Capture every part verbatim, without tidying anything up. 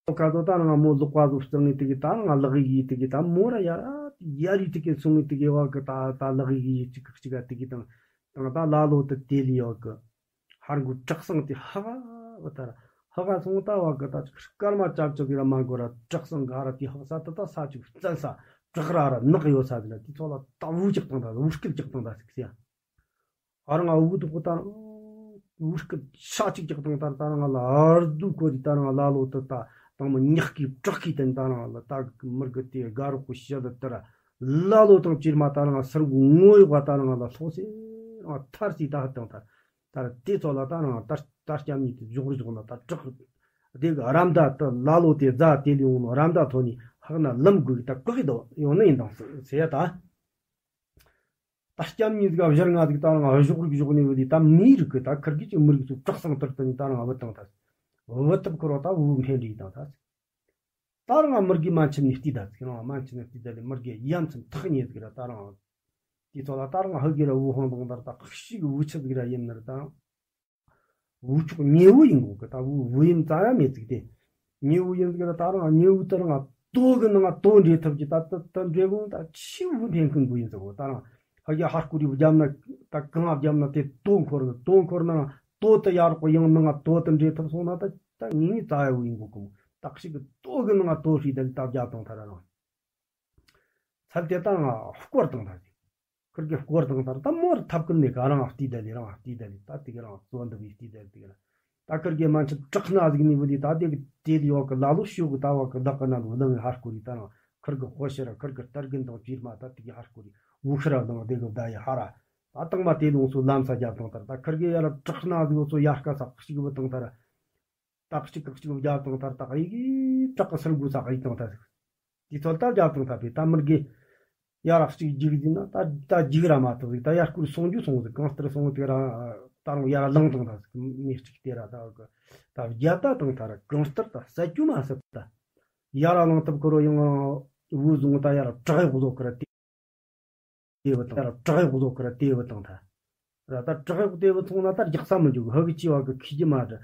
ཁ་ཐོ་ད་ང་མོ་ལོག་པ་ཟོ་སྟེང་ངེ་དེ་གི་ད་ང་ལག་གི་དེ་གི་ད་མོ་ར་ཡ་ཡ་རི་དེ་གི་སོང་ངེ་དེ་གི་བ་གི་ད་ད་ལག་གི་ཅིག་གི་ཅིག་ག་དེ་གི་དང་དང་ད་ལ་ལོ་ད་དེ་ལི་ཡོ་གི་ཧར་གུ་བྲག་སང་དེ་ཧ་ག་བ་ད་ར་ཧ་ག་སོང་ད་བ་གི་ད་ཅིག་སྐར་མ་ཅབ་ཅོ་གི་ར་མ་གོ་ར་བྲག་སང་ག་ར་དེ་ཧ་ག་ས་ད་ད་ས་ཅིག་བཙན་ས་བྲག་ར་ར་ནག་ཡོ་ས་དེ་ལ་དེ་ཚོ་ལ་ད་བུ་ཅིག་དང་ད་བུ་སྐད་ཅིག་དང་ད་ཟིག་སི་ཡ། ཨ་རང་ཨུ་དུ་ཀུ་ཏང་། ཨུ་སྐད་ཤ་ཅིག་ཅིག་དང་ཏར་ཏར་ང་ལ་ཨར་དུ་ཀོ་རི་ཏར་ང་ལ་ལོ་ཏི་ཏ་དང་མོ་ཉག་གི་བྲག་གི་ཏན་ཏར་ང་ལ་ཏ་མིར་གི་ཏི་དགའ་རོགས་གི་ཤ་ཏི་ཏར་ལ་ལོ་དང་ཅིར་མ་ཏར་ང་སར་གུ་ངོ་ཡོག་པ་ཏར་ང་ལ་ལྷོ་སེ་རང་ཐར་སི་ཏ་ཧ་དང་ཏར་ཏར་ཏི་ཚོ་ལ་ཏར་ང་ཏར་ཏར་སྐྱམ་ཉི་ཏི་ཇོག་རི་ཇོག་ན་ཏ་བྲག་ཏི་གི་རམ་ད་ཏི་ལ་ལོ་ཏི་ཛ་ཏི་ལི་ཡོང་ནོ་རམ་ད་ཐོ་ནི་ཧག་ན་ལམ་གུ་ཏ་ཀོ་གི་དོ་ཡོང་ནི་ཡིན་དང་སེ་ཡ་ཏ། ད་སྐྱམ་ཉིས་ཟིག་བཞར་ང་ཟིག་ད་རང་གཞོགས་རིག་གཞོགས་ནས་བུད་དེ་ད་མིའི་རིགས་ཀྱི་ད་ཁིར་གི་ཅིག་མི་རིགས་ཚོ་བྲག་སང་ཐུར་དུ་ནས་ད་རང་བུད་བཏང་ཐལ། བུད་ཐུབ་ཁུར་བ་ད་བུ་འཕེན་རིགས་དང་ཐལ། ད་རང་མི་རྒས་མ་འཆི་ནས་བལྟས་ད་ཟིག་རང་མ་འཆི་ནས་བལྟས་ད་ལས་མི་རྒས་ཡ་མཚན་ཐག་ཉེ་ཟིག་ར་ད་རང་། དེ་ཚོ་ལ་ད་རང་ཧུ་གི་ར་བུ་ཧང་དང་ད་ར་ད་ཁ་ཤིག་བུ་ཆི་ཟིག་ར་ཡིན་ནི་ར་ད་རང་། བུ་ཆོག་ཉེ་བུ་ཡིན་གོ་གི་ད་བུ་བུ་ཡིན་རྩ་ཡ་མེད་ཅིག་སྟེ། ཉེ་བུ་ཡིན་ཟིག་ད་རང་ཉེ་བུ་དེ་རང་ལྟོ་གི་ནང་ལྟོ་འདྲེ་ཐུབ་ཀྱི་ད་ད་ད་འདྲེ་གོང་ད་ཆི་བུ་འཕེན་ཁུན་བུ་ཡིན་ཟིག་གོ་ད་རང་ཧ་གི་ཧར་ཀུ་རི་བུ་རྒྱབ་ན་ད་གང་ང་རྒྱབ་ན་དེ་ལྟོ་འཁོར་ནི་ལྟོ་འཁོར་ན་ལྟོ་དེ་ཡར་ཀོ་ཡང་ནང་ལྟོ་དེ་འདྲེ་ཐུབ་སོང་ན་ད་ད་ངེས་ངེས་རྩ་ཡ་བུ་ཡིན་གོ་གི་མོ་ད་ཞིག་གི་ལྟོ་གི་ནང་ལྟོ་ཧྲི་ད་ལི་ད་རྒྱབ་དང་ཐ་ར་རང་། ཚལ་དེ་ད་ང་སྐོར་དང་ད་ཟིག་ཁུར་གི་སྐོར་དང་ད་ར་ད་མོར་ཐབས་ཀུན་ནས་ག་རང་བལྟས་ད་ལི་རང་བལྟས་ད་ལི་ད་དེ་གི་རང་བཙོན་དུ་བི་བལྟས་ད་ལི་དེ་གི་རང་ད་ཁུར་གི་མ་ཆི་བྲག་སྣ་ཟིག་ནི་བུ་ལི་ད་དེ་གི་དེ་ལི་ཡོག་གི་ལ་ལོ་ཤུ་གི་ད་བ་གི་ལག་གི་ན་ལོ་ལང་ཧར་ཀུ་རི་ད་རང་ཁུར་གི་ཧོ་ཤེ་ར་ཁུར་གི་སྟར་གིན་དང་བྱིར་མ་ད་དེ་གི་ཧར་ཀུ་རི་བུ་ཤི་ར་དང་དེ་གི་ད་ཡི་ཧ་ར་ད་དང་མ་དེ་ལོང་སུ་ལམ་ས་རྒྱབ་དང་ད་ར་ད་ཁུར་གི་ཡ་ར་བྲག་སྣ་ཟིག་ཡོ་སོ་ཡ་སྐ་ས་ཁུ་ཤི་གི་བུ་དང་ད་ར། ཏག་ཅིག་ཏག་ཅིག་རྒྱབ་དང་ཐར་ཏག་ཡི་གེ་བྲག་གི་སར་འགུ་ས་གཡུག་དང་ཐར་ཟིག་དེ་ཚོ་ལ་ད་རྒྱབ་དང་ཐར་པས་ད་མི་རྒས་ཡ་རག་ཅིག་རྒྱུག་ཟིན་ན་ད་ད་རྒྱུག་ར་མ་ཐུབ་ཟིག་ད་ཡར་སྐུར་སོང་རྒྱུ་སོང་ཟིག་གང་ལྟར་སོང་དེ་ར་ད་རུང་ཡར་ལངས་དང་ཐར་ཟིག་མི་གཅིག་དེ་ར་ད་གི་ད་རྒྱབ་ད་དང་ཐར་གང་ལྟར་ད་ཟད་རྒྱུ་མ་ཟད་ད་ཡར་ལངས་ཐུབ་ཁོ་རོ་ཡང་བུ་བཟུང་ད་ཡར་བྲག་གཡོག་བཟོ་ཁར་དེ། དེ་བུ་དང་བྲག་གཡོག་བཟོ་ཁར་དེ་བུ་དང་ཐལ། ད་བྲག་གཡོག་དེ་བུ་ཚོང་ན་ད་རྒྱག་ས་མི་འཇུག་ཧ་གི་ཅི་བ་གི་ཁི་ཅི་མ་རེད།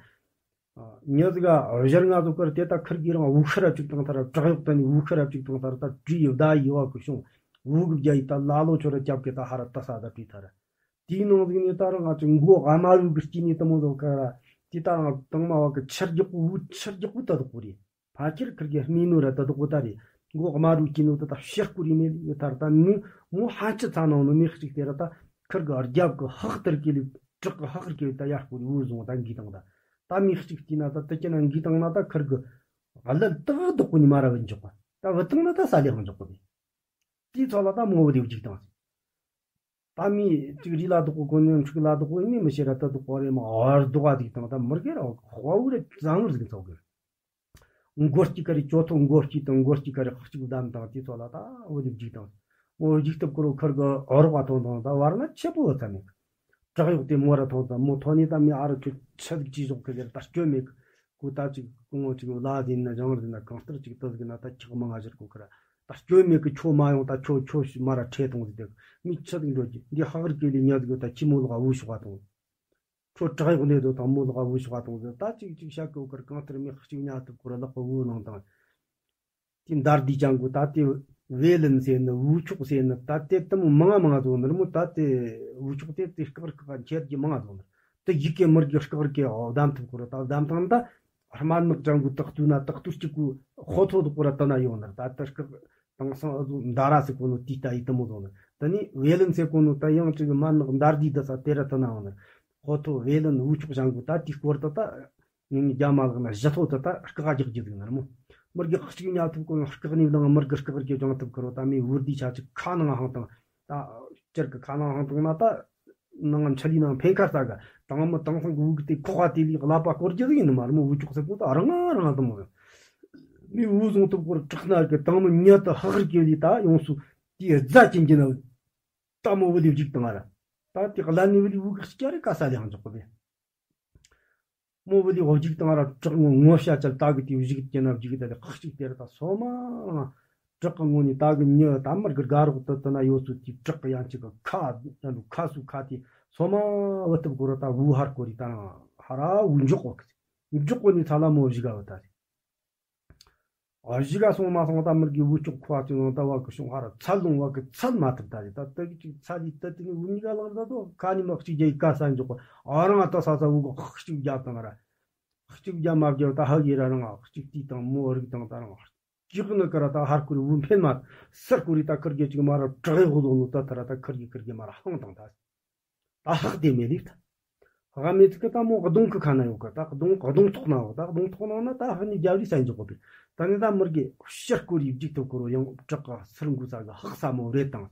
ཉི་ཟིག་ག་བཞར་ང་བཟོ་ཁར་དེ་ད་ཁིར་གི་རང་བུ་ཤི་ར་བཅུག་དང་ཐར་བྲག་གཡོག་ད་ནི་བུ་ཤི་ར་བཅུག་དང་ཐར་ད་བྲིས་ཡི་བདའ་ཡི་བ་གི་བྱུང་། བུ་གི་བརྒྱ་ཡི་ད་ལ་ལོ་ཆོ་ར་རྒྱབ་གི་ད་ཧ་ར་ད་ས་ད་བྲིས་ཐར། དེའི་ནང་ཟིག་ནས་ད་རང་ང་ཅི་མགོ་ཨ་མ་རུ་གི་སྐྱིད་ནི་ད་མོ་བཟོ་ཁར་དེ་ད་རང་དང་མ་བ་གི་ཆར་རྒྱག་པོ་བུ་ཆར་རྒྱག་པོ་ད་དོག་པོ་རེད། ཕལ་ཆེར་ཁིར་གི་སྨིན་ནོ་ར་ད་དོ་གོ་ད་རེ། མགོ་དམར་རུ་སྐྱིད་ནོ་ད་ད་ཕྱིར་སྐུ་རི་མེད་ཡོད་ཐར་ད་མི་མོ་ཧ་ཅི་ཚ་ནང་ནོ་མི་གཅིག་དེ་ར་ད་ཁིར་གི་རྒྱབ་གི་ཧག་ཏར་གི་ལི་བྲག་གི་ཧག་ར་གི་ད་ཡར་སྐུ་རི་འུ་བཟུང་ད་འགི་དང་ད་ད་མི་གཅིག་སྐྱིད་ན་ད་ད་ཀྱི་ན་འགི་དང་ན་ད་ཁིར་གི་ཨ་ལ་ད་དོ་གོ་ནི་མ་ར་བ་འཇོག་པ་ད་བ་དང་ན་ད་ས་ལེ་ཧང་འཇོག་པ་དེ། དེའི་ཚོ་ལ་ད་མོ་བ་དེ་བ་འཇིག་དང་། ད་མི་གཅིག་རི་ལ་དོག་གོ་གོ་ནི་འཁྲུག་ལ་དོག་གོ་ནི་མི་ཤེས་ར་ད་དོག་གོ་རེ་མ་ཨར་དོག་ག་ཟིག་དང་ད་མི་རྒས་ར་དཔའ་བོ་རེ་ཙང་ཟིག་ཚོགས་གི། མགོ་སྐྱི་ཀ་རེ་ཅོ་ཐོ་མགོ་སྐྱི་དང་མགོ་སྐྱི་ཀ་རེ་ཁག་ཅིག་བདམས་དང་དེ་ཚོ་ལ་ད་འོ་དེ་བརྒྱུགས་དང་། མོ་བརྒྱུགས་སྟབས་ཀུ་རུ་ཁར་གི་ཨོ་རོག་ག་ཐོན་དང་ད་བར་ན་ཆེ་པོ་ཚ་མེད། བྲག་གཡོག་དེ་མོ་ར་ཐོན་ཙང་མོ་ཐོན་ནི་ད་མི་ཨ་རུ་ཁྱོད་ཆི་ཟིག་ཅི་ཞོག་གི་ཟེར་ད་སྐྱོ་མེད་གི། ཁོ་ད་ཅིག་ངོ་ཅིག་ལ་ཟིན་ན་སྦྱང་རུ་ཟིན་ན་གང་ལྟར་ཅིག་ཏུ་ཟིག་ན་ད་ཁྱག་མང་ང་ཞིག་གོ་ཁར་ད་སྐྱོ་མེད་གི། ཁྱོད་མ་ཡོང་ད་ཁྱོད་ཁྱོད་མ་ར་ཁྲེ་ཐོང་ཟིག་དེ་མི་ཆི་ཟིག་འགྲོ་གི་འདི་ཧ་གར་སྐྱེ་ལི་ཉ་ཟིག་ད་ཁྱི་མོ་ལོག་ག་འུ་ཤོག་ག་ཐོང་། ཁྱོད་བྲག་གཡོག་ནས་དོ་དང་མོ་ལོག་ག་འུ་ཤོག་ག་ཐོང་ཟིག་ད་ཅིག་ཅིག་བཤད་གོ་ཁར་གང་ལྟར་མི་གཅིག་ཉ་ཐུབ་ཁོ་ར་ལག་པ་འུ་ནང་དང་། དེ་འདར་དི་ཅང་གུ་ད་དེ་ཝེ་ལན་ཟེར་ནི་འུ་ཆོག་ཟེར་ནི་ད་དེ་དུ་མོ་མང་ང་མང་ང་བཟོ་ནི་ར་མོ་ད་དེ་འུ་ཆོག་དེ་དེ་སྐག་སྐག་ཁྱེར་གྱི་མང་ང་བཟོ་ནི་ར་དེ་ཡི་གེ་མི་རྒྱུ་སྐག་རྒྱུ་བདམས་ཐུབ་ཁོ་ར་ད་བདམས་ཐང་ད་དམར་ནག་ཅང་གུ་དག་ཏུ་ན་དག་ཏུ་གཅིག་གུ་ཧོ་ཐོ་དུ་ཁོ་ར་དུ་ན་ཡོང་ནི་ར་ད་དེ་སྐག་དང་སང་འུ་ཟོ་འདར་ར་ཟེར་གོ་ནོ་དེ་ད་ཡི་དུ་མོ་བཟོ་ནི་ར་དེ་ནི་ཝེ་ལན་ཟེར་གོ་ནོ་ད་ཡང་ཅིག་དམར་ནག་འདར་དི་ད་ས་དེ་ར་དུ་ན་ཡོང་ནི་ར་ཧོ་ཐོ་ཝེ་ལན་འུ་ཆོག་ཅང་གུ་ད་དེ་སྐོར་ད་ད། ངེད་གཉིས་རྒྱ་མ་ལག་ན་བཞི་ཐོག་ཏུ་ད་སྐག་རྒྱག་རྒྱུ་ཟིག་ན་ར་མོ། མི་རྒྱུ་གཅིག་ཉ་ཐུབ་ཁོ་སྐག་ནི་ལང་མི་རྒྱུ་སྐག་རྒྱུ་ཅང་ཐུབ་ཁོ་རོ་ད་མི་འུར་དི་ཆ་ཅིག་ཁ་ནང་ཧང་དང་ད་སྤྱིར་གི་ཁ་ནང་ཧང་དང་ན་ད་ནང་མཆི་ལི་ནང་འཕེན་ཁ་ས་ག་དང་མི་དང་སང་གི་འུ་གི་དེ་ཁོག་ག་དེ་ལི་ཀླད་པ་སྐོར་རྒྱུ་ཟིག་ཡིན་ནི་མ་ར་མོ། འུ་ཆོག་ཟེར་གོ་ད་རང་ང་རང་དུ་མོ་ཡོད། མི་འུ་བཟུང་ཐུབ་ཁོ་རོ་བྲག་སྣ་གི་དང་མི་ཉ་ད་ཧག་རྒྱུ་ལི་ད་ཡོངས་སུ་དེ་རྫ་ཅན་གྱི་ན་ད་མོ་བུ་ལི་བརྒྱུགས་དང་ང་ར་ད་དེ་གླ་ནི་བུ་ལི་འུ་གི་སྐྱ་རེ་ཀ་ས་ལི་ཧང་འཇོག་གི་བས། མོ་བུ་ལི་འོ་བརྒྱུགས་དང་ར་བྲག་ངོ་ངོ་ཤ་ཅལ་ད་གི་དེ་བཞུགས་ཀྱི་ན་བརྒྱུགས་ད་ལེ་ཁག་ཅིག་དེ་ར་ད་སོ་མ་རང་བྲག་གི་ངོ་ནི་ད་གི་ཉི་ད་མར་གི་དགའ་རོགས་ཏི་ཏི་ན་ཡོད་ཚུལ་དེ་བྲག་གི་ཡང་ཅིག་གི་ཁ་ཡང་དུ་ཁ་སུ་ཁ་དེ་སོ་མ་བུ་ཐུབ་གོ་ར་ད་བུ་ཧར་གོ་རི་ད་རང་ཧ་ར་བུ་འཇོག་གོ་གི་འཇོག་གོ་ནི་ཚ་ལ་མོ་བཞི་ག་བུ་ད་རེ། ཨ་གཞི་ག་སོང་མ་སོང་ད་མི་གི་འུ་ཅོག་ཁོ་ཨ་ཅུ་ནང་ད་བ་གི་བྱུང་ཧ་ར་ཚད་ལོང་བ་གི་ཚད་མ་ཐུབ་ད་རེད། ད་ད་གི་ཅིག་ཚད་ལི་ད་དེ་ནི་འུ་གཉིས་ཀ་ལངས་ད་དོ་ཁ་ནི་མ་གཅིག་རྒྱ་ཡི་ཀ་ས་འཇོག་གོ། ཨ་རང་ཨ་ད་ས་ས་འུ་གི་གཅིག་རྒྱབ་དང་ར། གཅིག་རྒྱབ་མ་རྒྱབ་ད་ཧ་གི་ར་རང་ཨ་གཅིག་དུས་དང་མོ་རིག་དང་ད་རང་ཨ་གཅིག་ནི་ཀ་ར་ད་ཧར་ཁུ་རི་འུ་འཕེན་མ་སར་ཁུ་རི་ད་ཁུར་གི་ཅིག་མ་ར་བྲག་ཡི་ཧོ་ལོ་ནོ་ད་ཐ་ར་ད་ཁུར་གི་ཁུར་གི་མ་ར་ཧང་དང་ད། ད་ལྷག་དེ་མེད་ལེ། ད་ལྷག་མེད་ཚིག་གི་ད་མོ་གདོང་གི་ཁ་ན་ཡོད་གི། ད་གདོང་གདོང་ཐོག་ན་ཡོད། ད་གདོང་ཐོག་ནང་ན་ད་ཧ་ནི་རྒྱབ་རི་ས་འཇོག་གི་པས། ད་ནི་ད་མི་རྒས་ཕྱིར་སྐོར་ཡི་བརྒྱུག་ཐུབ་ཁོ་རོ་ཡང་བྲག་གི་སུར་འགུ་ས་གི་ལྷག་ས་མོ་རེད་དང་།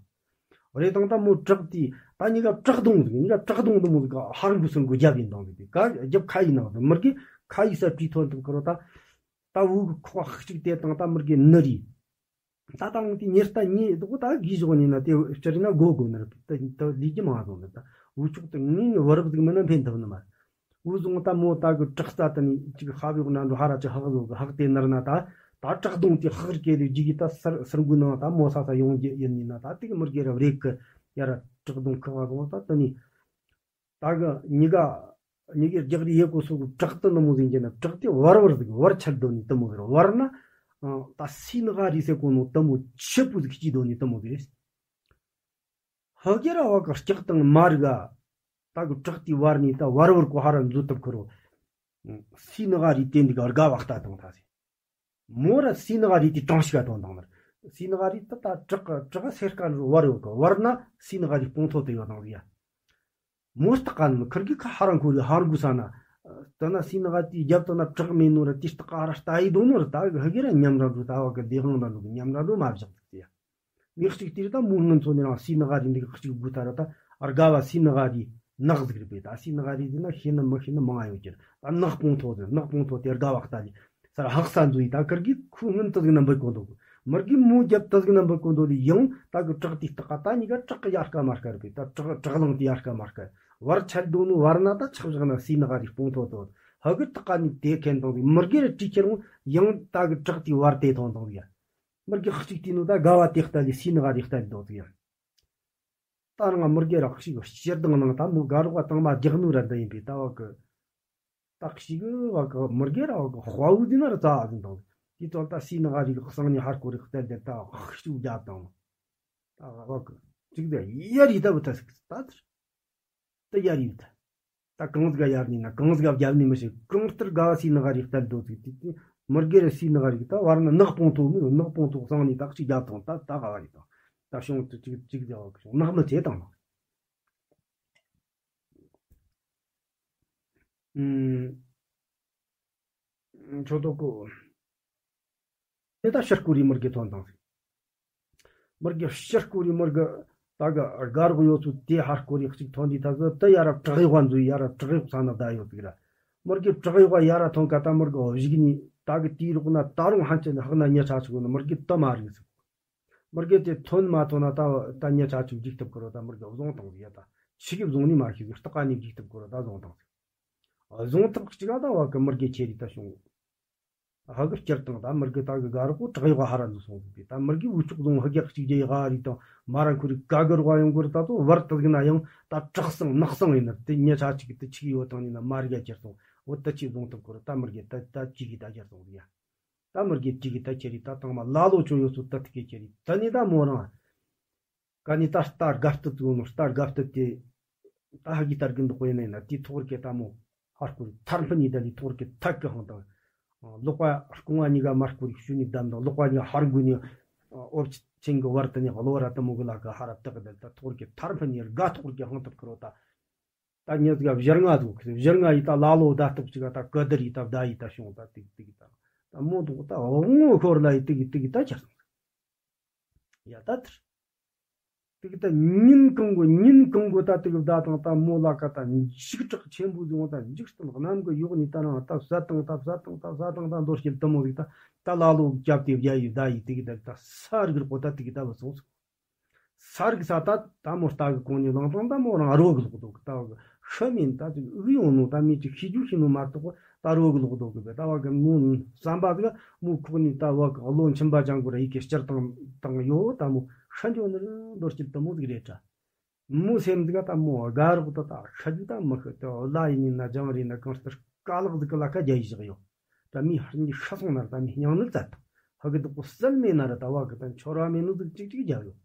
རེད་དང་ད་མོ་བྲག་དེ་ད་གཉིས་ཀ་བྲག་གདོང་ཟིག་གཉིས་ཀ་བྲག་གདོང་དུ་མོ་ཟིག་ག་ཧར་འགུ་སུར་འགུ་རྒྱབ་ཡིན་དང་ཟིག་དེ་ག་རྒྱབ་ཁ་ཡིན་ནང་ཟིག་མི་རྒས་ཁ་ཡི་ས་བྲིས་ཐོན་ཐུབ་ཁོ་རོ། ད་ད་འུ་གི་ཁོག་གཅིག་དེ་དང་ད་མི་རྒས་ནི་རི། ད་དང་དེ་ཉེར་ལྟ་གཉིས་དོག་ད་གིས་ཞོག་ནི་ན་དེ་སྤྱིར་ན་གོ་དགོས་ནི་རེད། ད་ད་ལས་ཀྱི་མང་བཟོ་ནི་ད་འུ་ཅོག་ཏུ་ངས་ནི་བར་བ་ཟིག་མིན་ན་འཕེན་ཐུབ་ནི་མ་རེད། འུ་ཟོང་ད་མོ་ད་གི་བྲག་རྩ་ད་ནི་ཅིག་ཧ་བི་ན་འགྲོ་ཧ་ར་ཅི་ཧག་བཟོ་གི་ཧག་དེ་ནར་ན་ད་ད་བྲག་གདོང་དེ་ཧག་རི་སྐད་དུ་རྒྱུག་གི་ད་སར་སར་འགུལ་ནང་ད་མོ་ས་ས་ཡོང་རྒྱུ་ཡིན་ནི་ན་ད་དེ་གི་མི་རྒས་ར་རེད་གི་ཡ་ར་བྲག་གདོང་ཁག་བ་ཟོང་ད་ད་ནི། ད་གི་གཉིས་ཀ་གཉིས་ཀའི་རྒྱག་རེས་ཡེ་གོ་སོ་གི་བྲག་ཏི་ནི་མོ་ཟིན་གྱི་ན་བྲག་དེ་བར་བར་ཟིག་བར་ཆད་དོ་ནི་དི་མོ་གི་རེད། བར་ན་ད་སི་ནི་ག་རི་སེ་གོ་ནོ་དི་མོ་ཆེ་པོ་ཟིག་སྐྱིད་དོ་ནི་དི་མོ་གི་རེད། ཧ་གི་ར་བ་གི་ལྕགས་དང་མ་རི་ག་ད་གི་བྲག་དེ་བར་ནི་ད་བར་བར་གོ་ཧ་ར་འཛུལ་ཐུབ་ཁི་རོ། སི་ནི་ག་རི་དེ་འདི་ག་དགའ་བ་ལྟ་དང་ད་སི། མོ་ར་སི་ནི་ག་རི་དེ་གྲངས་ཤིག་ག་དོན་དང་མར། སི་ནི་ག་རི་ད་ད་བྲག་བྲག་སེར་ཀ་འགྲོ་བར་ཡོད་གི་བར་ན་སི་ནི་ག་རི་སྤོང་ཐོ་དེ་ཡོད་དང་ཡ། མོ་སྟག་ག་ནི་ཁུར་གི་ཁ་ཧ་ར་འཁོར་ཡོད་ཧ་ར་འགུ་ས་ན། ད་ན་སི་ནི་ག་དེ་རྒྱབ་ད་ན་བྲག་མེད་ནོ་ར་དེ་སྟག་ག་ཧ་ར་ལྟ་ཡི་དོ་ནོ་ར་ད་གི་ཧ་གི་ར་ཉམས་ར་འགྲོ་ད་བ་གི་ལས་ཧང་ར་འགྲོ་གི་ཉམས་ར་འགྲོ་མ་བཞག་ཟིག་ཡ། མི་གཅིག་དེར་ད་མོ་སྔོན་ཚོ་ནི་རང་སི་ནི་ག་རི་འདི་ག་གཅིག་བུ་ད་ར་ད་དགའ་བ་སི་ནི་ག་རི་ནག་ཟིག་རེད་པས། ད་སི་ནི་ག་རི་འདི་ན་ཤེས་ནི་མི་ཤེས་ནི་མང་ང་ཡོད་ཀྱི་རེད། ད་ནག་སྤོང་ཐོ་ཟེར་ནག་སྤོང་ཐོ་དེ་དགའ་བ་ལྟ་ལི་སར་ཧག་ས་འཛུལ་ཡི་ད་ཁུར་གི་ཁུ་སྔོན་དུ་ཟིག་ན་འབུད་གོ་འདུག་མི་རྒི་མོ་རྒྱབ་དུ་ཟིག་ན་འབུད་གོ་འདུག་ལི་ཡང་ད་གི་བྲག་དེ་སྟག་ག་ད་གཉིས་ཀ་བྲག་གི་ཡར་ཀ་མར་ཀ་རེད་པས། ད་བྲག་བྲག་ལང་དེ་ཡར་ཀ་མར་ཀ་བར་ཆད་དོ་ནོ་བར་ན་ད་ཆག་བཞག་ན་སི་ནི་ག་རི་སྤོང་ཐོ་དོ་ཧ་གི་སྟག་ག་ནི་དེ་ཁེན་དང་ཟིག་མི་རྒི་ར་དྲི་ཁྱེར་འོང་ཡང་ད་གི་བྲག་དེ་བར་དེ་ཐོན་དང་ཟིག་ཡ། མི་རྒས་གཅིག་དེ་ནོ་ད་དགའ་བ་དེ་ལྟ་ལི་སི་ནི་ག་རི་ལྟ་ལི་དོ་ཟིག་ཡ། ད་རང་མི་རྒས་ར་གཅིག་སྤྱིར་བཏང་ནང་ད་མོ་དགའ་རོགས་བ་དང་མ་རྒྱག་ནོ་ར་འདི་ཡིན་པས། ད་བ་གི་ད་གཅིག་བ་གི་མི་རྒས་ར་བ་གི་དཔའ་བོ་འདི་ན་ར་རྩ་བ་འདི་དང་དེ་ཚོ་ད་སི་ནི་ག་རི་གི་གསང་ནི་ཧར་ཀོ་རི་ལྟ་ལི་ད་གཅིག་རྒྱབ་དང་ད་བ་གི་གཅིག་ད་ཡ་རི་ད་བུ་ད་ཟིག་ད་དེར། ད་ཡར་ཡོད། ད་གང་ཟིག་ག་ཡར་ནི་ན་གང་ཟིག་ག་རྒྱབ་ནི་མི་ཤེས། གང་ལྟར་དགའ་བ་སི་ནི་ག་རི་ལྟར་འདོད་ཟིག་དེ་དེ་མི་རྒས་ར་སི་ནི་ག་རི་ད་བར་ན་ནག་སྤོང་ཐོག་མི་ནག་སྤོང་ཐོག་གསང་ནི་ད་གཅིག་རྒྱབ་དང་ད་ད་ག་བ་རི་དང་ད་བྱུང་དུ་གཅིག་གཅིག་རྒྱབ་བ་གི་བྱུང་ནག་མི་ཚེ་དང་ནག་ཨུམ། ཆོ་ཏོ་ཀོ། དེ་ད་ཕྱིར་སྐོར་རི་མི་རྒས་ཐོན་དང་ཟིག་མི་རྒས་ཕྱིར་སྐོར་རི་མི་རྒས་ད་ག་དགའ་རོགས་ཡོད་ཚུལ་དེ་ཧར་སྐོར་རི་གཅིག་ཐོན་དུས་ད་ཟི་ད་ཡ་ར་བྲག་ཡོག་བ་འཛུལ་ཡ་ར་བྲག་ཡོག་ས་ན་བསྡད་ཡོད་ཟིག་ར། མི་རྒས་བྲག་ཡོག་བ་ཡ་ར་ཐོན་ཀ་ད་མི་རྒས་བཞུགས་ནི་ད་གི་དེའི་རོགས་ན་ད་རུང་ཧན་ཆེན་ཧག་ན་ཉ་ཆ་ཆུག་ན་མི་རྒས་ད་མ་རིག་ཟིག་མི་རྒས་དེ་ཐོན་མ་ཐོན་ན་ད་ད་ཉ་ཆ་ཆུག་འཇིག་ཐུབ་ཀི་རོ། ད་མི་རྒས་བཟུང་དང་ཟིག་ཡ་ད་ཆི་གི་བཟུང་ནི་མ་ཤེས་ཟིག་སྟག་ནི་འཇིག་ཐུབ་ཀི་རོ། ད་བཟུང་དང་ཟིག་བཟུང་ཐུབ་གཅིག་ད་བ་གི་མི་རྒས་ཁྱེར་རི་ད་བྱུང་། ཧ་གི་སྐྱུར་དང་ད་མི་རྒས་ད་གི་དགའ་རོགས་བྲག་ཡོག་ཧ་ར་འཛུལ་སོང་ཟིག་པས། ད་མི་རྒས་འུ་ཅོག་རྫོང་ཧ་གི་གཅིག་རྒྱ་ཡི་ཧ་རི་དང་མ་ར་འཁོར་རི་ག་གི་རོགས་ཡོང་གི་རི་ད་ཚོ་བར་དུ་ཟིག་ན་ཡང་ད་བྲག་སང་ནག་སང་ཡིན་ན་དེ་ཉ་ཆ་གཅིག་གི་དེ་ཆི་གི་ཡོད་དང་ནི་ན་མ་རི་ག་ཁྱེར་སོང་། འོ་ད་ཆི་བཟུང་ཐུབ་ཀི་རོ། ད་མི་རྒས་ད་ད་ཅི་གི་ད་ཁྱེར་སོང་ཟིག་ཡ། ད་མི་རྒས་ཅི་གི་ད་ཁྱེར་རི་ད་དང་མ་ལ་ལོ་ཆོ་ཡོད་ཚོ་ད་ཐི་གི་ཁྱེར་རི་ད་ནི་ད་མོ་རང་། ཀ་ནི་ད་རྟ་དགའ་སྟོད་དུ་ནོ་རྟ་དགའ་སྟོད་དེ། ད་ཧ་གི་ད་རྒན་འདུག་གོ་ཡིན་ན་དེའི་ཐོག་རྒྱལ་ད་མོ་ཧར་སྐོར་ཐར་ཕུ་ནི་ད་ལི་ཐོག་རྒྱལ་ཐད་ཀི་ཧང་དང་། ལོག་པ་རྐུང་བ་གཉིས་ཀ་མར་སྐོར་ཤུ་ནི་བདམས་དང་ལོག་པ་གཉིས་ཧར་འགུལ་ནི། ཨོབ་ཆེན་གི་བར་དུ་ནི་གློ་བ་ར་ད་མོ་གི་ལ་གི་ཧ་ར་བཏགས་གི་ད་ཐོག་རྒྱལ་ཐར་ཕུ་ནི་དགའ་ཐོག་རྒྱལ་ཧང་ཐུབ་ཁི་རོ། ད་ད་ཉི་ཟིག་བཞི་ལྔ་འདུག་གི་བཞི་ལྔ་ཡི་ད་ལ་ལོ་ད་སྟོབས་ཅིག་ད་གི་དར་ཡི་ད་བདའ་ཡི་ད་བྱུང་ད་ཏིག་ཏིག་ད་ད་མོ་འདུག་ད་འོ་ངོ་ཤོར་ལ་ཡི་ཏིག་ཏིག་ད་ཁྱེར་སོང་། ཡ་ད་དེར། ཏིག་ད་ཉིན་གང་གོ་ཉིན་གང་གོ་ད་ཏིག་བདའ་དང་ད་མོ་ལ་ཀ་ད་འཇིགས་སྐྲག་ཆེན་པོ་ཟིག་འོང་ད་འཇིགས་སྟངས་གནམ་གི་གཡོག་ནི་ད་རང་ད་བཟའ་དང་ད་བཟའ་དང་ད་བཟའ་དང་ད་འདོར་སྐྱེལ་དུ་མོ་ཟིག་ད་ད་ལ་ལོ་རྒྱབ་སྟེ་བརྒྱ་ཡི་བཟའ་ཡི་ཏིག་ད་ད་ས་རིག་རིག་པོ་ད་ཏིག་ད་བུད་སོང་ཟིག་ས་རིག་ས་ད་ད་མོ་རྟ་གི་གོང་ནས་ལངས་དང་ད་མོ་རང་རོ་གི་ལོག་འདུག་ད་གི་ཤི་མིན་ད་ཅིག་ཨུ་ཡོང་ནོ་ད་མི་ཅིག་ཤི་རྒྱུ་ཤི་ནོ་མ་གཏོགས་ད་རོ་གི་ལོག་འདུག་གི་བས། ད་བ་གི་མོ་བསམ་པ་ཟིག་མོ་ཁོག་ནས་ད་བ་གི་བློ་འཆམ་པ་ཅང་གོ་ར་ཡི་གེ་སྤྱིར་བཏང་བཏང་ཡོད། ད་མོ་ཤི་འགྱོ་ནི་རེད་འདོར་སྐྱིད་ད་མོ་ཟིག་རེད་དྲ། མོ་སེམས་ཟིག་ད་མོ་དགའ་རོགས་ད་ད་ཤི་རྒྱུ་ད་མི་ཤི་ད་བླ་ཡིན་ནི་ན་ཅང་རེད་ན་གང་ལྟར་ཀ་ལག་ཟིག་གི་ལ་ཁ་རྒྱ་ཡི་བཞག་ཡོད། ད་མི་ཧར་ནི་ཤི་སོང་ན་ད་མི་སྙིང་ནི་བཙལ་དང་ ཕ་གི་བདག་པོ་བསད་མེད་ན་ར་ད་བ་གི་ད་འཆོར་བ་མེད་ནོ་ཟིག་ཅིག་ཅིག་རྒྱབ་ཡོད།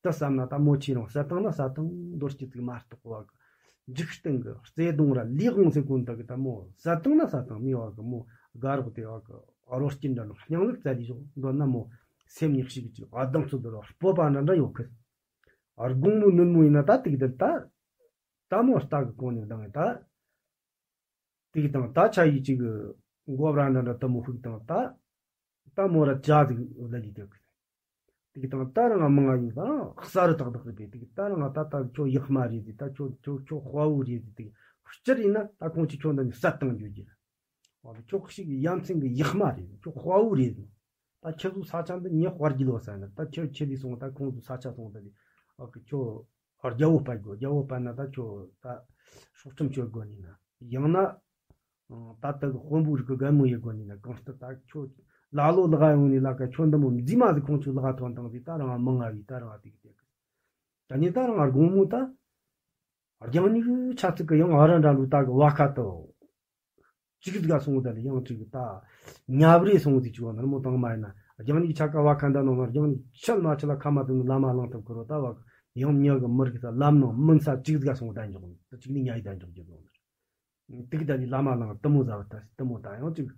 ད་བསམ་ན་ད་མོ་ཆེ་རང་བསད་བཏང་ན་བསད་བཏང་། མདོར་སྐྱེ་ཚིག་མ་གཏོགས་བ་གི་འཇིག་རྟེན་གི་བརྩེ་གདུང་ར་ལས་དབང་ཟེར་གོ་ནོ་ད་གི་ད་མོ་བསད་བཏང་ན་བསད་བཏང་། མི་བ་གི་མོ་དགའ་རོགས་དེ་བ་གི་རོ་སྐྱིན་འདྲ་ནོ་སྙིང་ལུགས་བཙལ་ལི་ཞོག་འདོད་ན་མོ་སེམས་ཉིད་ཞིག་ཅིག་ཨ་དང་ཚོ་འདི་ར་སྤོབས་པ་འདྲ་འདྲ་ཡོད་གི། ཨ་དགོང་མོ་ནུབ་མོ་ཡིན་ན་ད་དེ་གི་ད་ད་ད་མོ་རྟ་གི་གོང་ནས་ལྡང་ངེ་ད། དེ་གི་དང་ད་ཆ་ཡི་ཅིག་གི་མགོ་བྲ་འདྲ་འདྲ་ད་མོ་ཧུག་དང་ད། ད་མོ་ར་ཇ་ཟིག་ལ་ལི་དེ་གི། དེ་གི་དང་ད་རང་མང་ང་ཡིན་ད་གསར་དག་དག་རེད་པས། དེ་གི་ད་རང་ད་ད་ཁྱོད་ཡག་མ་རེད་དེ། ད་ཁྱོད་ཁྱོད་ཁྱོད་དཔའ་བོ་རེད་དེ། དེ་གི་སྤྱིར་ཡིན་ན་ད་ཁོང་ཆི་ཁྱོད་འདི་ནས་བསད་བཏང་རྒྱུ་རྒྱུ། འོ་ཁྱོད་ཞིག་ཡ་མཚན་གི་ཡག་མ་རེད། ཁྱོད་དཔའ་བོ་རེད། ད་ཁྱེད་ཚོ་ས་ཆ་འདི་ཉེ་དཔའ་རྒྱུ་ལོ་ས་ན་ད་ཁྱོད་ཁྱེད་ལས་སོང་ད་ཁོང་ཚོ་ས་ཆ་སོང་ད་ལས་འོ་གི་ཁྱོད་རྒྱལ་བོ་སྤར་དགོས། རྒྱལ་བོ་སྤར་ན་ད་ཁྱོད་ད་སྲོག་ཁྲིམས་གཅོད་དགོས་ནི་ན། ཡང་ན་ད་ལྟ་གི་དཔོན་པོ་རིགས་གི་རྒན་མོ་ཡེ་དགོས་ནི་ན། གང་ལྟར་ད་ཁྱོད་ལ་ལོ་ལག་ཡོང་ནི་ལ་ཀ་ཁྱོད་འདི་མོ་མཛེས་མ་ཟིག་ཁོང་ཚོ་ལག་ཐོན་དང་ཟིག་ད་རང་མང་ང་བའི་ད་རང་དེ་གི་དེ་གི་ད་ནི་ད་རང་དགོང་མོ་ད་རྒྱང་ནི་གི་ཆ་ཚིག་གི་ཡང་ཨ་ར་འདྲ་ལུ་ད་གི་བ་ཁ་དོ། ཅིག་ཟིག་ག་སོང་ད་ལི་ཡང་ཅིག་ད་ཉབ་རེ་སོང་ཟིག་ཅིག་བ་ནར་མོ་དང་མ་ཡིན་ན་རྒྱང་ནི་ཆ་ཀ་བ་ཁ་འདའ་ནོ་མ་རྒྱང་ནི་ཆལ་མ་ཆལ་ལ་ཁ་མ་དུ་ནི་ལ་མ་ལང་ཐབས་ཁུ་རོ་ད་བ་ཡང་མྱི་གི་མི་རིགས་ས་ལམ་ནང་མུན་ས་ཅིག་ཟིག་ག་སོང་ད་འཇོག་ནི་ད་ཅིག་ནི་ཉ་ཡི་ད་འཇོག་རྒྱུ་ཟོ་ནི་ཏིག་ད་ལི་ལ་མ་ལང་དུ་མོ་ཟ་བ་ད་དུ་མོ་ད་ཡང་ཅིག་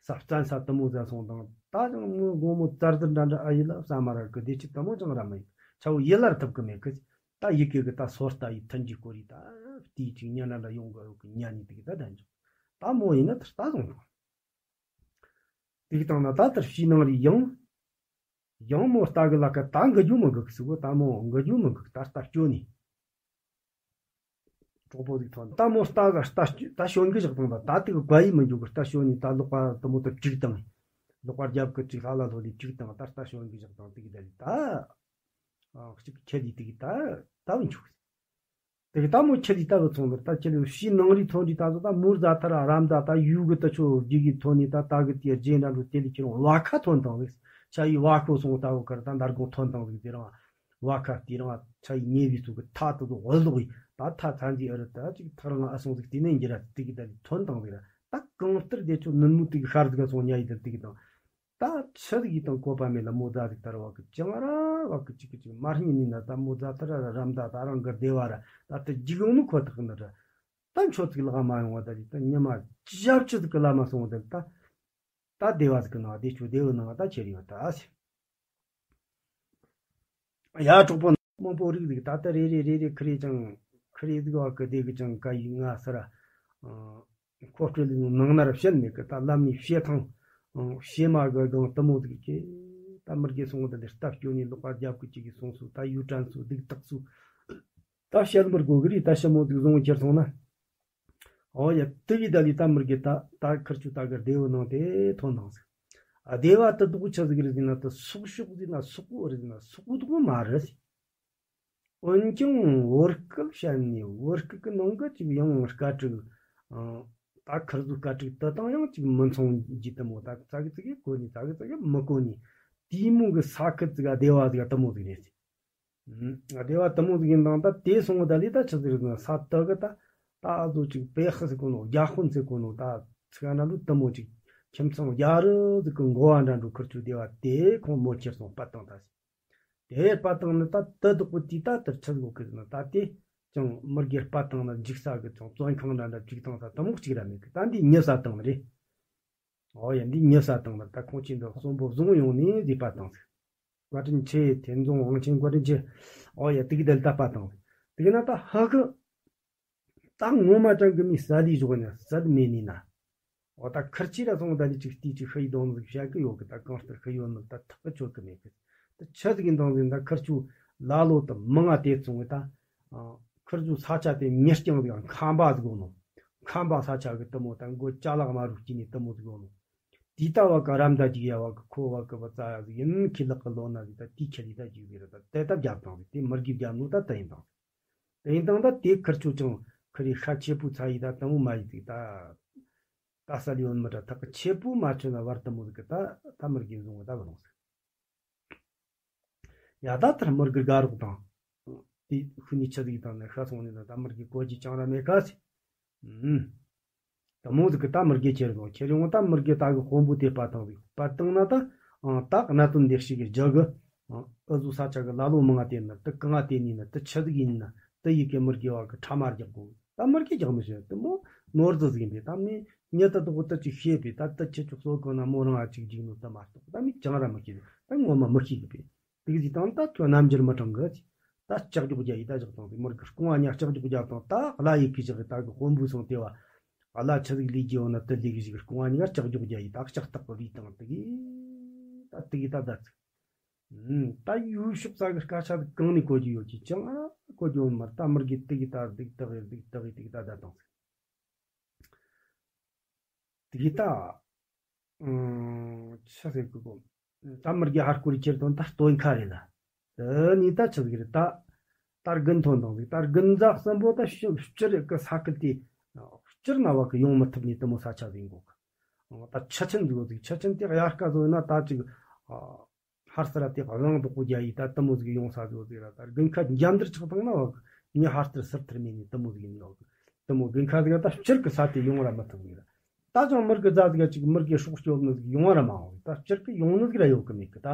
ས་བཙན་ས་དུ་མོ་ཟ་སོང་དང་ད་ཅང་མོ་དགོང་མོ་ཙར་ཙར་འདྲ་འདྲ་ཨ་ཡི་ལ་ས་མ་ར་གི་དེ་ཅི་དུ་མོ་ཅང་ར་མ་ཡི་ཆ་བོ་ཡི་ལར་ཐབས་གི་མེད་གི། ད་ཡི་གེ་གི་ད་སོ་ལྟ་ཡི་ཐུན་གྱི་སྐོར་ཡི་ད་དེའི་ཅིག་ཉ་ན་ལ་ཡོང་གི་ཡོད་གི་ཉ་ནི་དེ་གི་ད་ད་འཇོག་ད་མོ་ཡིན་ན་ད་ལྟ་བཟུང་དང་། དེ་གི་དང་ན་ད་ལྟར་ཕྱི་ནང་རི་ཡང་ཡང་མོ་ལྟ་གི་ལ་ཀ་ད་འགི་རྒྱུ་མི་འགི་གི་སི་གོ་ད་མོ་འགི་རྒྱུ་མི་འགི་གི་ད་ལྟ་སྐྱོ་ནི། གྲོགས་པོ་ཟིག་ཐོན་ད་མོ་ལྟ་གི་ལྟ་སྐྱོ་ད་ཤོན་གི་བཞག་དང་ད་ད་དེ་གི་བཀའ་ཡི་མི་འཇུག་གི་ལྟ་སྐྱོ་ནི་ད་ལོག་པ་དུ་མོ་ད་དྲུག་དང་། ལོག་པ་རྒྱབ་གི་དྲུག་ལྷ་ལ་ལྷོ་ལི་དྲུག་དང་ད་ལྟ་ཤོན་གི་བཞག་དང་དེ་གི་ད་ལི་ད། ཨ་གཅིག་ཁྱེད་ལི་དེ་གི་ད་ད་བུ་འཇུག་དེ་གི་ད་མོ་ཁྱེད་ལི་ད་བུ་ཚོང་ལ་ད་ཁྱེད་ལི་ཕྱི་ནང་རི་ཐོན་རི་ད་ཚོ་ད་མུར་ཟ་ཐར་རམ་ད་ད་ཡུ་གི་ད་ཆོ་རྒྱུ་གི་ཐོན་ནི་ད་ད་གི་དེ་རྗེས་འདྲ་འགྲོ་དེ་ལི་ཁྱེད་རང་བ་ཁ་ཐོན་དང་ལི་ཆ་ཡི་བ་ཁོ་སོང་ད་བུ་ཁར་ད་འདར་གོང་ཐོན་དང་ལི་དེ་རང་བ་ཁ་དེ་རང་ཆ་ཡི་ཉེ་བའི་ཚོ་གི་ཐ་དུ་དུ་འོལ་ལོག་ཡི་ད་ཐ་ཚ་འདི་ཨ་རི་ད་ཅིག་ཐར་ང་ཨ་སོང་ཟིག་དེ་ནས་འགྱུར་ར་དེ་གི་ད་ལི་ཐོན་དང་ལི་ར་ད་གང་ལྟར་དེ་ཆོ་ནུན་མོ་དེ་གི་ཤར་ཟིག་ག་སོང་ཉ་ཡི་ད་དེ་གི་དང་། ད་ཆི་ཟིག་ཡིན་དང་བཀོད་པ་མེད་ལ་མོ་ཛ་ཟིག་ལྟར་བ་གི་ཅང་ར་བ་གི་ཅིག་གི་ཅིག་མ་རྙེད་ནི་ན་ད་མོ་ཛ་ལྟར་ར་རམ་ད་ད་རང་གི་བདེ་བ་ར་ད་ལྟ་འཇིག་ཡོང་ནི་ཁོ་ཐག་ནི་ར། ད་མཆོད་ཚིག་ལག་མ་ཡོང་བ་ད་ཅིག་ད་ཉི་མ་ཞབས་ཕྱི་ཟིག་གི་ལ་མ་སོང་བ་ད་ད་ད་བདེ་བ་ཟིག་གི་ནང་བདེ་ཆོག་བདེ་བའི་ནང་ད་ཁྱེར་ཡོད་ད་ཟེར། ཡ་གྲོགས་པོ་མང་པོ་རིགས་ཟིག་ད་ལྟ་རེ་རེ་རེ་རེ་ཁི་རེ་ཅང་ཁི་རེ་ཟིག་བ་གི་བདེ་གི་ཅང་ཀ་ཡི་ང་སི་ར། ཁོ་སྤྲོད་ལས་ནང་ན་ར་བཤད་མེད་གི་ད་ལམ་ནས་བཤད་ཐང་། བཤད་མ་གི་སྒང་དུ་མོ་ཟིག་གི་ད་མི་རྒྱལ་སོང་ད་ལས་སྟབས་སྐྱོ་ནས་ལོག་པ་རྒྱབ་གི་ཅིག་གི་སོང་སུ་ད་ཡུ་དྲན་སུ་སྡིག་ཐག་སུ། ད་བཤད་མི་དགོས་གི་རེད་ད་ཞི་མོ་ཟིག་བཟུང་ཁྱེར་སོང་ན། ཨོ་ཡ་དེ་བི་ད་ལི་ད་མི་རྒྱལ་ད་ད་ཁིར་ཆུ་ད་གི་བདེ་བོ་ནང་དེ་ཐོན་ཐང་ཟིག་ཨ་བདེ་བ་དུ་དུག་ཆ་ཟིག་རེད་ཟིན་ན་དུ་སུག་ཤོག་ཟིན་ན་སུག་པོ་རེད་ཟིན་ན་སུག་པོ་དུག་མ་རེད་ཟིག་འོན་ཀྱང་བོད་སྐད་བཤད་ནས་བོད་སྐད་ཀྱི་ནང་གི་ཅིག་ཡང་སྐད་ཅིག་ཨང་། ད་ཁིར་ཟུག་སྐད་ཅིག་དུ་དང་ཡང་ཅིག་མི་མཚུངས་རྒྱུ་དུ་མོ་ད་ཙག་གི་ཙག་གི་གོ་ནི་ཙག་གི་ཙག་གི་མི་གོ་ནི། དེའི་མོ་གི་ས་ཁུལ་ཙིག་ག་བདེ་བ་ཟིག་ག་དུ་མོ་ཟིག་རེད་ཟིག་ཨ་བདེ་བ་དུ་མོ་ཟིག་ཡིན་དང་ད་དེ་སོང་བ་ད་ལི་ད་ཆི་ཟིག་རེད་ཟིན་ས་དུ་གི་ད་ད་ཨ་ཟོ་ཅིག་པེ་ཧི་ཟིག་གོ་ནོ་རྒྱ་ཧོན་ཟིག་གོ་ནོ་ད་ཚིག་ན་ལུ་དུ་མོ་ཅིག་ཁྱིམ་ཚང་རྒྱ་རི་ཟིག་གི་འགོ་བ་འདྲ་འགྲོ་ཁུར་ཆུ་བདེ་བ་དེ་ཁོང་མོ་ཁྱེར་སོང་པ་དང་ད་ཟིག་དེ་པ་དང་ནི་ད་དུ་དུག་པོ་དེ་ད་དུར་ཆི་ཟིག་གི་ཟིན་ད་དེ་ཅང་མི་རྒྱལ་པ་དང་ན་འཇིག་ས་གི་ཅང་བཙོན་ཁང་འདྲ་འདྲ་ཅིག་དང་ས་དུ་མོ་གཅིག་ར་མེད་གི་ད་འདི་ཉི་ས་དང་ནི་རེད། ཨོ་ཡ་འདི་ཉི་ས་དང་ལ་ད་ཁོང་ཆེན་དུ་གསོན་པོ་བཟུང་ཡོང་ནས་བཟོས་པ་དང་ཟིག་བཀའ་དྲིན་ཆེ་ཐེ་ཚོང་དབང་ཆེན་བཀའ་དྲིན་ཆེ། ཨོ་ཡ་དེ་གི་དལ་ད་པ་དང་ཟིག་དེ་གི་ན་ད་ཧ་གི་ད་ངོ་མ་ཅང་གི་མི་ས་ལི་ཞོག་ན་ས་ལི་མེད་ནི་ན། ཨོ་ད་ཁིར་ཆི་ར་སོང་ད་ལི་ཅིག་ཏི་ཅིག་ཤི་ཡི་དོང་ཟིག་བཤད་གི་ཡོད་གི་ད་གང་ལྟར་ཤི་ཡོད་ནི་ད་ཐག་གི་ཆོད་གི་མེད་གི་ད་ཆི་ཟིག་ཡིན་དང་ཟིག་ད་ཁིར་ཆུ་ལ་ལོ་ད་མང་ང་དེ་སོང་གི་ད། ཁིར་ཆུ་ས་ཆ་དེ་མྱི་རྐྱང་ཟིག་ཁམས་པ་ཟིག་ཡོད་ནོ། ཁམས་པ་ས་ཆ་གི་དུ་མོ་ད་མགོ་ཅ་ལག་མ་རུ་སྐྱིད་ནི་དུ་མོ་ཟིག་ཡོད་ནོ། དེ་ལྟ་བ་ག་རམ་ད་ཅིག་ཡ་བ་གི་ཁོ་བ་གི་བ་ཙ་ཡ་ཟིག་ཡིན་ཁི་ལག་གི་ལོ་ན་ཟིག་ད་དེ་ཁྱེར་ཡི་ད་ཅིག་ཟིག་ར་ད་དེ་ད་རྒྱབ་དང་ཟིག་དེ་མི་རྒྱུ་རྒྱབ་ནོ་ད་དེ་ཡིན་དང་ཟིག་དེ་ཡིན་དང་ད་དེ་ཁིར་ཆུ་ཅང་ཁི་རི་ཤ་ཆེ་པོ་ཚ་ཡི་ད་དུ་མོ་མ་ཡི་ཟིག་ད། ད་ས་ལི་ཡོན་མི་ད་ཐག་གི་ཆེ་པོ་མ་ཆོད་ན་བར་དུ་མོ་ཟིག་གི་ད་ད་མི་རྒྱུ་བཟུང་གི་ད་བ་ལོང་ཟིག་ཡ་ད་ལྟར་མི་རྒྱུ་དགའ་རོགས་དང་། དེ་ཤུ་ནི་ཆི་ཟིག་དང་ནི་ཤ་སོང་ནི་ད་ད་མི་རྒྱུ་གོ་ཅི་ཅང་ར་མེད་ཀ་སི། ཨུམ། ད་མོ་ཟིག་གི་ད་མི་རྒྱུ་ཁྱེར་སོང་ཁྱེར་ཡོང་ད་མི་རྒྱུ་ད་གི་དཔོན་པོ་དེ་པ་དང་ཟིག་པ་དང་ན་ད་ ཨང་། ད་གནད་དོན་འདི་ཞིག་གི་རྒྱ་གི་ཨ་ཨུ་ཟུ་ས་ཆ་གི་ལ་ལོ་མང་ང་དེ་ནི་དེ་གང་ང་དེ་ནི་ནི་དེ་ཆི་ཟིག་ཡིན་ན་དེ་ཡི་གེ་མི་དགེ་བ་གི་ཕྲ་མ་རྒྱག་དགོས། ད་མི་དགེ་རྒྱག་མི་ཤེས་དེ་མོ་ནོར་རྫི་ཟིག་ཡིན་པས། ད་མི་ཉི་ད་དོག་དེ་ཅིག་ཤེས་པས། ད་དེ་ཆི་ཅིག་གསོ་གོ་ན་མོ་རང་ཨ་ཅིག་འཇིག་ནོ་དེ་མ་གཏོགས་ད་མི་ཅང་ར་མི་ཤེས། ད་ངོ་མ་མི་ཤེས་གི་པས། དེ་གི་ཅིག་དང་ད་ཁྱོད་རྣམ་འགྱུར་མི་གྲང་གི་ཅིག་ད་ལྕགས་སྒྱོགས་རྒྱ་ཡི་ད་བཞག་དང་དེ་མི་དགེ་རྐང་བ་གཉིས་ལྕགས་སྒྱོགས་རྒྱ་དང་ད་བླ་ཡི་གི་ཅིག་ད་གི་དཔོན་པོའི་སོང་དེ་བ། ཨ་ལ་ཆི་ཟིག་ལས་རྒྱུ་ཡོད་ན་དེ་ལས་གི་ཞིག་རྐང་བ་གཉིས་ཀ་ལྕགས་སྒྱོགས་རྒྱ་ཡི་ད་ལྕགས་ཐག་གི་རིགས་དང་དེ་གི་ད་དེ་གི་ད་ད་ཚིག་ཨུམ། ད་ཡུལ་ཕྱོགས་ས་གི་སྐད་ཆ་དེ་གང་ནས་གོ་རྒྱུ་ཡོད་ཀྱི་ཅང་ཨ་གོ་རྒྱུ་ཡོད་མ་རེད། ད་མི་དགེ་དེ་གི་ད་སྡིག་དག་གི་སྡིག་དག་གི་དེ་གི་ད་ད་དང་ཚིག་དེ་གི་ད་ཨུམ། ཆི་ཟེར་གི་གོ་ད་མི་དགེ་ཧར་སྐོར་ཁྱེར་དང་ད་སྟོན་ཁ་རེད་ལ། དེ་ནི་ད་ཆི་ཟིག་རེད། ད་ད་དགུན་ཐོན་དང་ཟིག་ད་དགུན་ཟླ་གསུམ་པོ་ད་ཕྱི་སྤྱིར་གི་ས་ཁུལ་དེ་སྤྱིར་ན་བ་གི་ཡོང་མི་ཐུབ་ནི་དེ་མོ་ས་ཆ་ཟིག་འགོ་གི་ད་ཆུ་ཆེན་ཟིག་ཟིག་ཆུ་ཆེན་དེ་དབྱར་ཁ་ཟོས་ན་ད་ཅིག་ཨ་ཧར་སི་ར་དེ་གླང་དོག་པོ་རྒྱ་ཡི་ད་དེ་མོ་ཟིག་ཡོང་ས་ཟིག་ཟིག་ར། ད་དགུན་ཁ་འཇམ་འདིར་ཆགས་བཏང་ན་བ་གི་ཉི་ཧར་སྟེར་སིར་ཐིར་མེད་ནི་དེ་མོ་ཟིག་ཡིན་ཡོད་གི་དེ་མོ་དགུན་ཁ་ཟིག་ད་སྤྱིར་གི་ས་དེ་ཡོང་ར་མི་ཐུབ་ཟིག་ར། ད་ཅང་མི་དགེ་རྫ་ཟིག་ཅིག་མི་དགེ་སྲོག་སྐྱོབ་ནི་ཟིག་ཡོང་བ་ར་མ་འོང་། ད་སྤྱིར་གི་ཡོང་ནི་ཟིག་ར་ཡོད་གི་མེད་གི་ད་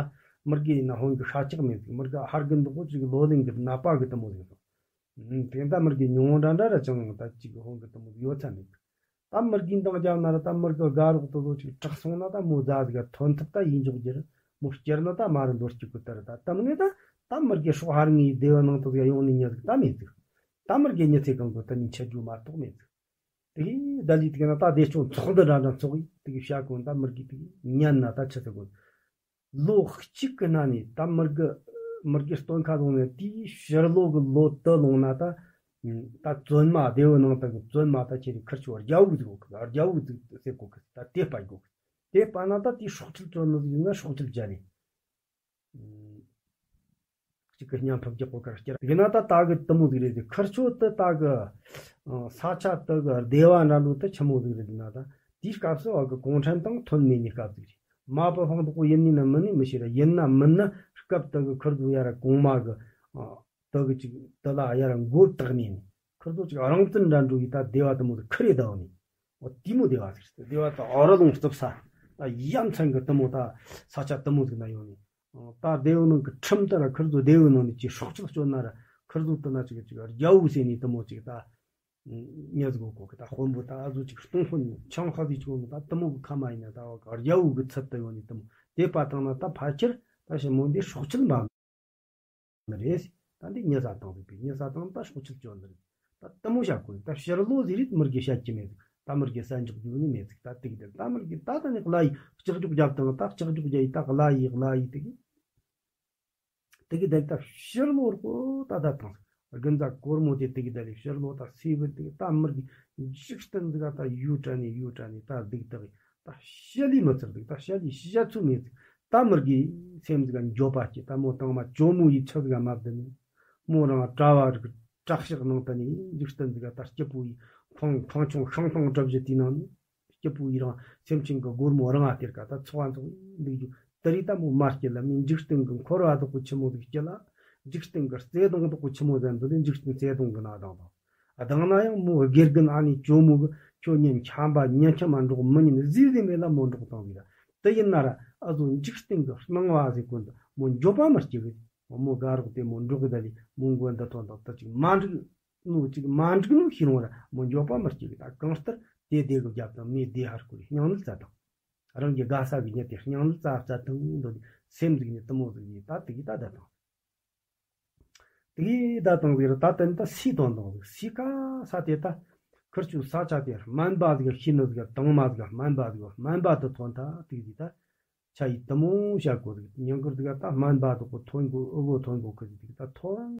མི་དགེ་ཡིན་ན་ཧོན་གི་ཤ་ཆག་མེད་ཟིག་མི་དགེ་ཧར་དགུན་དོག་པོ་ཅིག་ལོ་ལིང་གི་ནད་པ་གི་དེ་མོ་ཟིག་སོང་། ཨུམ། དེ་ད་མི་དགེ་ཉུང་འདྲ་འདྲ་ར་ཅང་ད་ཅིག་ཧོན་གི་དེ་མོ་ཟིག་ཡོད་ཚ་མེད་གི་ད་མི་དགེ་འདང་རྒྱབ་ན་ར་ད་མི་དགེ་དགའ་རོགས་དེ་ཚོ་ཅིག་དྲག་སོང་ན་ད་མོ་རྫ་ཟིག་ཐོན་ཐུབ་ད་ཡིན་འཇོག་རྒྱུ་ར། མོ་སྐྱེར་ན་ད་མ་ར་འདོར་སྐྱུག་གི་ད་ར། ད་དེ་མོ་ནི་ད་ད་མི་དགེ་སྲོག་ཧར་ངའི་སྡེ་བ་ནང་དུ་ཟིག་ཡོང་ནི་ཉི་ཟིག་ད་མེད་ཟིག་ད་མི་དགེ་ཉི་ཚེ་གང་དུ་དེ་ནི་འཆི་རྒྱུ་མ་གཏོགས་མེད་ཟིག་དེ་གི་ད་ལི་དེ་གི་ན་ད་བདེ་སྐྱོང་ཚོགས་འདུ་འདྲ་འདྲ་ཚོགས་ཡི་དེ་གི་བྱ་གོ་ད་མི་དགེ་དེ་གི་ཉན་ན་ད་ཆི་ཟེར་གོ་ལོ་གཅིག་གི་ནང་ནས་ད་མི་དགེ་མི་དགེ་སྟོན་ཁ་བཟུང་ནས་དེའི་ཕྱི་ལོ་གི་ལོ་དུ་ལོངས་ན་ད་ད་བཙོན་མ་སྡེ་བའི་ནང་དུ་གི་བཙོན་མ་ད་ཁྱེད་རི་ཁིར་ཆོ་རྒྱ་བོ་ཟིག་གོ་གི་རྒྱ་བོ་ཟིག་ཟེར་གོ་གི་ད་དེ་སྤར་གོ་གི་དེ་སྤར་ན་ད་དེའི་སྲོག་ཁྲིམས་གཅོད་ནི་ཟིག་ཡིན་ན་སྲོག་ཁྲིམས་བཅད་ནས། གཅིག་གི་བརྙན་ཕབ་རྒྱག་གོ་ཁར་སྐྱེར་ཡིན་ན་ད་ད་གི་དེ་མོ་ཟིག་རེད་ཟིག་ཁིར་ཆོ་དེ་ད་གི་ཨ་ས་ཆ་དེ་གི་སྡེ་བ་འདྲ་འདྲ་དེ་ཆི་མོ་ཟིག་རེད་ཟེར་ན། ད་དེའི་སྐབས་སུ་བ་གི་གུང་ཁྲན་ཏང་ཐོན་མེད་ནི་སྐབས་ཟིག་རེད། མ་པ་ཧོང་དོག་པོ་ཡིན་ནི་ན་མིན་ནི་མི་ཤེས་ར། ཡིན་ན་མིན་ན་སྐབས་དེ་གི་ཁིར་ཚོ་ཡ་ར་གོང་མ་གི་ཨ་དེ་གི་ཅིག་དེ་ལ་ཡ་ར་མགོ་བཏགས་ནས་ནི་ཁིར་ཚོ་ཅིག་རང་བཙན་འདྲ་འགྲོ་ཡི་ད་སྡེ་བ་དེ་མོ་ཟིག་ཁིར་རེ་ད་བ་ནི། འོ་དེ་མོ་སྡེ་བ་ཟིག་སྡེ་བ་ད་ཨོ་ར་ལུང་རྩིབ་ས་ད་ཡ་མཚན་གི་དེ་མོ་ད་ས་ཆ་དེ་མོ་ཟིག་ན་ཡོང་ནི། ད་སྡེ་བའི་ནང་གི་ཁྲིམས་ལྟར་ཁིར་ཚོ་སྡེ་བའི་ནང་ནས་ཅིག་སྲོག་གཅོད་གཅོད་ན་ར་ཁིར་ཚོ་དེ་ན་ཅིག་ཅིག་རྒྱ་བོ་ཟེར་ནི་དེ་མོ་ཅིག་ད་ཉེ་ཟིག་གོ་གི་ད་དཔོན་པོ་ད་ཨ་ཟོ་ཅིག་སྟོང་དཔོན་ཆང་ཧ་ཟིག་ཅིག་ཡོང་ནི་ད་དེ་མོ་གི་ཁ་མ་ཡིན་ན་ད་རྒྱ་བོ་གི་ཚུལ་དུ་ཡོང་ནི་དེ་མོ་དེ་པ་དང་ན་ད་ཕལ་ཆེར་ད་ཞི་མོ་འདི་སྲོག་གཅོད་འབའ་ནི་རེད། ད་འདི་ཉེ་ས་དང་ཟིག་པས་ཉེ་ས་དང་ད་སྲོག་གཅོད་གཅོད་ནི་རེད། ད་དེ་མོ་བྱ་དགོས། ད་ཕྱི་ལོ་ཟིག་རེད་མི་དགེ་བཤད་ཀྱི་མེད་ཟིག་ད་མི་དགེ་གསན་འཇོག་རྒྱུ་ནི་མེད་ཟིག་ད་དེ་གི་དེར་ད་མི་དགེ་ད་ད་ནི་གླ་ཡི་ལྕགས་སྒྱུག་རྒྱབ་དང་ད་ལྕགས་སྒྱུག་རྒྱ་ཡི་ད་གླ་ཡི་གླ་ཡི་དེ་གི་དེ་གི་དེར་ད་ཕྱི་ལོ་ར་གོ་ད་ད་དང་དགུན་ཟླ་གོར་མོ་དེ་དེ་གི་ད་ལི་ཕྱི་ལོ་ད་སེ་བི་དེ་གི་ད་མི་དགེ་འཇིག་རྟེན་ཟིག་ག་ད་ཡུ་དྲ་ནི་ཡུ་དྲ་ནི་ད་སྡིག་ད་གི་ད་ཤ་ལི་མི་ཚར་ཟིག་ད་ཤ་ལི་ཤི་ཤ་ཚུ་མེད་ཟིག་ད་མི་དགེ་སེམས་ཟིག་ག་འགྱོད་པ་སྐྱེ། ད་མོ་དང་མ་ཇོ་མོ་ཡི་ཆབ་ཟིག་ག་མ་བསྡད་ནི། མོ་རང་གྲྭ་བ་རིག་གྲྭ་ཤག་ནང་དུ་ནི་འཇིག་རྟེན་འདི་ག་ད་སྐྱིད་པོ་ཡི་ཁང་ཁང་ཆུང་ཤང་ཐང་གྲབ་བཞི་དེའི་ནང་ནི་སྐྱིད་པོ་ཡི་རང་སེམས་ཅན་གི་སྒོར་མོ་རང་ཨ་སྟེར་ག་ད་འཚོ་བ་འཚོ་འདུག་རྒྱུ་དེ་རིགས་ད་མོ་མ་སྐྱེ་ལ་མི་འཇིག་རྟེན་གི་འཁོར་བ་དོག་པོ་ཆི་མོ་ཟིག་སྐྱེ་ལ། འཇིག་རྟེན་གི་བརྩེ་དུང་དོག་པོ་ཆི་མོ་ཟན་འདི་ནི་འཇིག་རྟེན་བརྩེ་དུང་གི་ན་དང་དང་། ཨ་དང་ན་ཡང་མོ་དགེ་རྒན་ཨ་ནི་ཇོ་མོ་གི་ཁྱོད་ཉིན་འཁྱམ་པ་ཉིན་འཁྱམ་མ་འགྲོགས་མི་ཉིན་ཟིག་ཟིག་མེད་ལ་མོ་འགྲོགས་བཏང་ཟིག་ར། དེ་ཡིན་ན་ར་ཨ་ཟོ་འཇིག་རྟེན་གི་སྣང་བ་ཟིག་ཀུན་ཏུ་མོ་འགྱོད་པ་མི་སྐྱེ་གི། མོ་དགའ་རོགས་དེ་མོ་འགྲོགས་གི་ད་ལི་མོ་མགོན་འདི་ཐོན་དང་དུ་ཅིག་མ་འགྲིག་ནོ་ཅིག་མ་འགྲིག་ནོ་ཤེས་རུང་ར་མོ་འགྱོད་པ་མི་སྐྱེ་གི། ད་གང་ལྟར་དེ་བདེ་གི་རྒྱབ་དང་མི་བདེ་ཧར་ཁུར་སྙིང་ནི་རྩ་དང་། རང་གི་དགའ་ས་གི་ཉིན་དེ་སྙིང་ནི་རྩ་རྩ་དང་འདོད་ནི་སེམས་ཟིག་ནི་དུ་མོ་ཟིག་ནི་ད་དེ་གི་ད་ད་དང་། དེ་གི་ད་དང་ཟིག་ར་ད་དེ་ནི་ད་སི་དང་དང་ཟིག་སི་ཀ་ས་དེ་ད་ཁིར་ཆུ་ས་ཆ་དེ་སྨན་པ་ཟིག་ཤི་ནི་ཟིག་དང་མ་ཟིག་སྨན་པ་ཟིག་སྨན་པ་དུ་ཐོན་ད་དེ་གི་ད་ཆ་ཡི་དུ་མོ་བྱ་གོ་ཟིག་ཉིན་ཁུར་ཟིག་ད་སྨན་པ་དུ་གོ་ཐོན་གོ་ཨུ་གོ་ཐོན་གོ་ཁི་ཟིག་དེ་གི་ད་ཐོན།